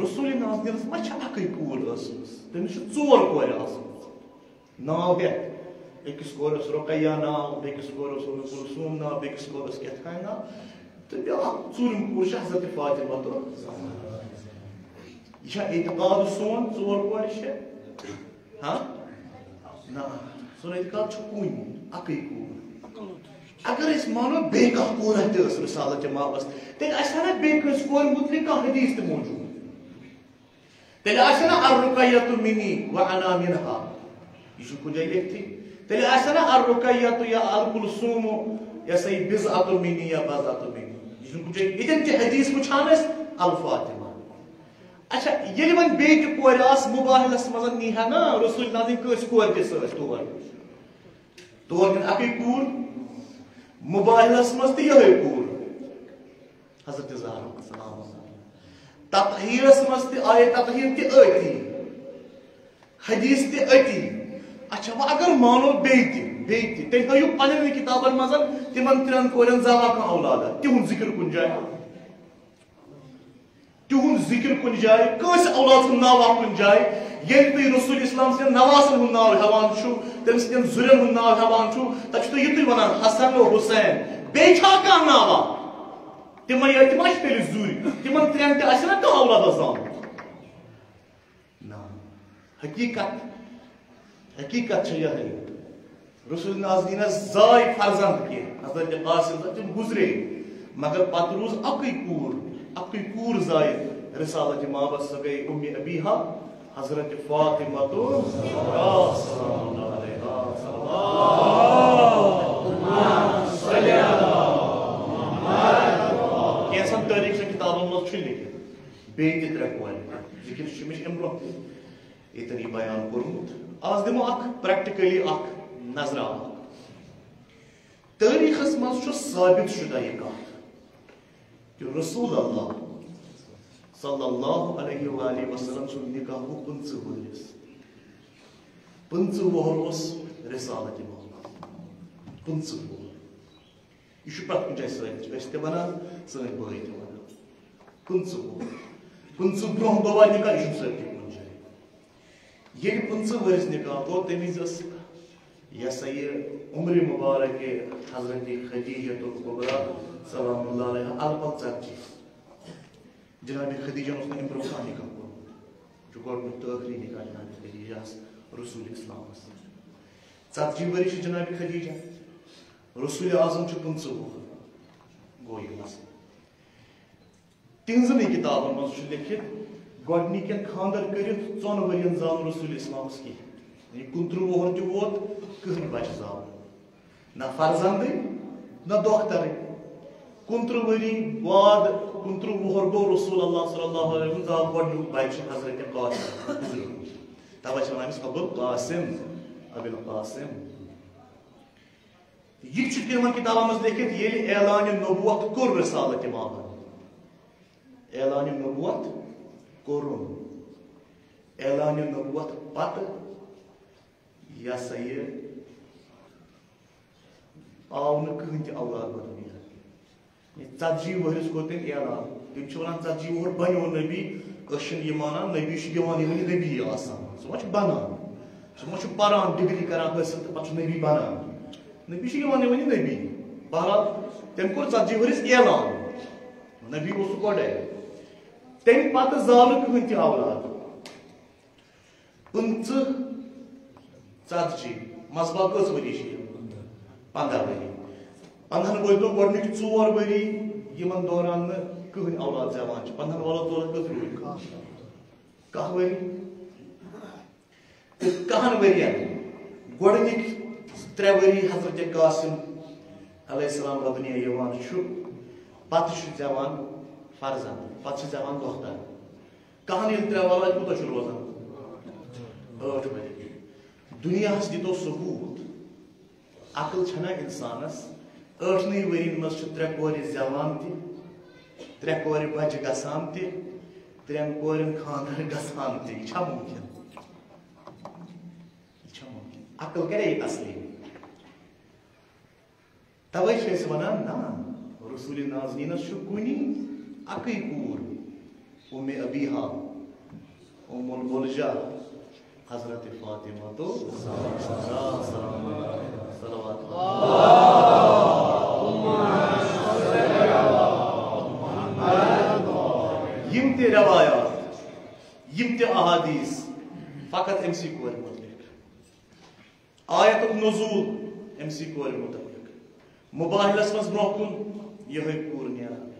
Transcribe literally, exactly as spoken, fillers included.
رسول نازنینس ما چھِ اکٕے کوٗر ٲسمٕژ؟ تٔمِس چھِ ژور کورِ آسمٕژ۔ ناو ہٮ۪تھ۔ أکِس کورِ اوس رقیہ ناو، بیٚکِس کورِ اوس ام کلثوم ناو، بیٚکِس کورِ اوس کیٛاہ تام ناو۔ تہٕ بیٛاکھ ژوٗرِم کوٗر چھِ حضرت فاطمہ تہٕ زہرا۔ یہِ چھا اعتقاد سون ژور کورِ چھِ؟ ہاں؟ نہ، سون اعتقاد چھُ کُنہِ، اَکٕے کوٗر۔ اگر أسۍ مانو بیٚیہِ کانٛہہ کوٗر تہِ ٲس رسالت مابس، تیٚلہِ آسہِ ہا نہ بیٚیہِ کٲنٛسہِ کورِ مُتعلِق کانٛہہ حدیث تہِ موجود؟ تیٚلہِ آسہِ نہ الرقیۃ منی و انا منہا، یہِ چھُ کُنہِ جایہِ لیکھتھٕے۔ تیٚلہِ آسہِ نہ الرقیۃ یا الکلثوم، یہِ ہسا یہِ بضعۃ منی یا بضعۃ منی، یہِ چھُنہٕ کُنہِ جایہِ۔ ییٚتٮ۪ن تہِ حدیث وٕچھان أسۍ الفاطمہ۔ اچھا، ییٚلہِ وۄنۍ بیٚیہِ تہِ کورِ آسہٕ مُباہِلَس منٛز، نی ہا نا رسول نازنین کٲنٛسہِ کورِ تہِ سۭتۍ تور؟ تور نِن اَکٕے کوٗر، مُباہِلَس منٛز تہِ یِہوٚے کوٗر، حضرت زہرا سلام اللہ۔ تطہیٖرَس منٛز تہِ آیے تطہیٖر تہِ أتی، حدیث تہِ أتی۔ اچھا، وۄنۍ اگر مانو بیٚیہِ تہِ، بیٚیہِ تہِ، تیٚلہِ ہٲیِو پنٛنٮ۪ن کِتابَن منٛز تِمَن ترٛٮ۪ن کورٮ۪ن زاوا کانٛہہ اولادہ، تِہُنٛد ذِکر کُنہِ جایہِ۔ تِہُنٛد ذِکر کُنہِ جایہِ، کٲنٛسہِ اولاد سُنٛد ناو آو کُنہِ جایہِ۔ ییٚلہِ تُہۍ رسول اسلام سٕنٛدٮ۪ن نواسَن ہُنٛد ناو ہٮ۪وان چھُو، تٔمۍ سٕنٛدٮ۪ن زُرٮ۪ن ہُنٛد ناو ہٮ۪وان چھُو، تَتہِ چھُو تُہۍ یِتُے وَنان، حسن و حسین۔ بیٚیہِ چھا کانٛہہ ناوا؟ تِمَے یٲتۍ تِم اَسہِ تیٚلہِ زُرۍ۔ تِمَن ترٛٮ۪ن تہِ آسہِ نا کانٛہہ اولاد آسان؟ نہ۔ حقیٖقت، حقیٖقت چھےٚ یِہوٚے۔ رسول نازنینس زاے فرزند کینٛہہ، حضرت قاسم تہٕ تِم گُزرے، مگر پتہٕ روٗز اَکٕے کوٗر، اَکٕے کوٗر زاے رسالت مابس، سۄ گٔے اُمِ ابیہا، حضرت فاطمہ تہٕ زہرا سلام اللہ علیہا۔ کینٛژن تٲریٖخ چٮ۪ن کِتابن منٛز چھُ لیکھِتھ، بیٚیہِ تہِ ترٛےٚ کورِ، ذِکِر چھُ مےٚ چھُ اَمہِ برٛونٛہہ تہِ ییٚتٮ۪ن یہِ بیان کوٚرمُت۔ آز دِمو اکھ practically اکھ نظرا اکھ۔ تٲریٖخس منٛز چھُ ثٲبت شُدہ یہِ کتھ کہِ رسول اللہ صلی اللہ علیہ وآلہ وسلم سُنٛد نکاح گوٚو پٕنٛژٕہ ؤہرِس۔ پٕنٛژٕہ وُہُر اوس رسالت محمد۔ پٕنٛژٕہ وُہُر۔ یہِ چھُ پرٛٮ۪تھ کُنہِ جایہِ سٲنۍ، أسۍ تہِ وَنان، سٲنۍ بٲے تہِ وَنان۔ پٕنٛژٕہ وُہُر۔ پٕنٛژٕہ برٛونٛہہ گوٚوا نِکاح، یہِ چھُنہٕ سٲنۍ تہِ کُنہِ جایہِ۔ ییٚلہِ پٕنٛژٕہ ؤرِس نِکاح گوٚو، تَمہِ وِزِ ٲس یہِ ہسا یہِ عمرِ مُبارک حضرت خدیجہ الکبریٰ سلام اللہ علیہا البتہ ژتجی۔ جناب خدیجہ اوس نہٕ اَمہِ برٛونٛہہ کانٛہہ نِکاح کوٚرمُت۔ یہِ چھُ گۄڈٕنیُک تہٕ ٲخری نِکاح جناب خدیجہ ہس رسول اسلامس۔ ژتجی ؤری چھِ جناب خدیجہ، رسول اعظم چھُ پٕنٛژٕہ وُہُر۔ گوٚو یہِ مسلہٕ۔ تِہنٛزنٕے کِتابن منٛز چھُ لیٚکھِتھ، گۄڈٕنِکٮ۪ن خانٛدر کٔرِتھ ژۄن ؤرین زاو نہٕ رسول اسلامس کینٛہہ۔ یعنی کُنترٕہ وُہُر تہِ ووت، کٕہٕنۍ بچہٕ زاو نہٕ۔ نہ فرزندٕے، نہ دۄخترٕے۔ کُنترٕہ ؤری بعد، کُنترٕہ وُہُر گوٚو رسول اللہ صلی اللہ علیہ وسلم زاو گۄڈٕنیُک بچہٕ حضرت قاسم۔ توے چھِ وَنان أمِس ابو القاسم، ابو القاسم۔ یہِ تہِ چھُ تِمن کِتابن منٛز لیٚکھِتھ، ییٚلہِ اعلانِ نبوت کوٚر رسالت مابن۔ اعلانِ نبوت کوٚرُن۔ اعلانِ نبوت پتہٕ، یہِ ہسا یہِ، آو نہٕ کٕہٕنۍ تہِ اولاد بدُنیا۔ یہِ ژتجی ؤہرِس کوٚر تٔمۍ اعلان۔ تِم چھِ وَنان، ژتجی وُہُر بنیو نبی، أسۍ چھِنہٕ یہِ مانان، نبی چھُ یِوان یِوان یہِ نبی آسان۔ سُہ ما چھُ بنان؟ سُہ ما چھُ پران، ڈگری کران حٲصِل تہٕ پتہٕ چھُ نبی بنان؟ نبی چھُ یِوان یِوان یہِ نبی۔ بہرحال، تٔمۍ کوٚر ژتجی ؤہرِس اعلان۔ نبی اوس سُہ گۄڈَے۔ تَمہِ پتہٕ زاو نہٕ کٕہٕنۍ تہِ اولاد۔ پٕنٛژٕہ، ژتجی، منٛزباگ کٔژ ؤری چھِ یِم؟ پنٛداہ ؤری۔ پنٛدہن ؤرۍ دۄہن گۄڈٕنِکۍ ژور ؤری، یِمن دوران نہٕ کٕہٕنۍ اولاد زٮ۪وان چھِ، پنٛدہن ؤرۍ دوران کٔژ ؤری؟ کاہ ؤری۔ تہٕ کاہن ؤرین گۄڈٕنِکۍ ترٛےٚ ؤری حضرت قاسم علیہ السلام بدُنیا یِوان چھُ، پتہٕ چھُ زٮ۪وان فرزند، پتہٕ چھُ زٮ۪وان دۄختر۔ کاہن ییٚلہِ ترٛےٚ وَلو، اَتہِ کوٗتاہ چھُ روزان؟ ٲٹھ ؤری۔ دُنیاہَس دِتو ثبوٗت، عقل چھَنا اِنسانَس؟ ٲٹھنٕے ؤرِین منٛز چھِ ترٛےٚ کورِ زٮ۪وان تہِ، ترٛےٚ کورِ بَجہِ گژھان تہِ، ترٛٮ۪ن کورٮ۪ن خانٛدر گژھان تہِ۔ یہِ چھا مُمکِن؟ یہِ چھا مُمکِن؟ عقل کَرے یہِ تسلیم؟ توے چھِ أسۍ وَنان، نہ، رسول نازنینس چھُ کُنی اَکٕے کوٗر، ام ابیہا، ام البلجہ، حضرت فاطمہ تو زہرا، سلام علیہا، صلوات۔ یِم تہِ روایات، یِم تہِ احادیث فقط أمۍ سٕے کورِ متعلق، آیتُک نزول أمۍ سٕے کورِ متعلق، مباحلس منٛز برونٛہہ کُن یِہوٚے کوٗر نیران۔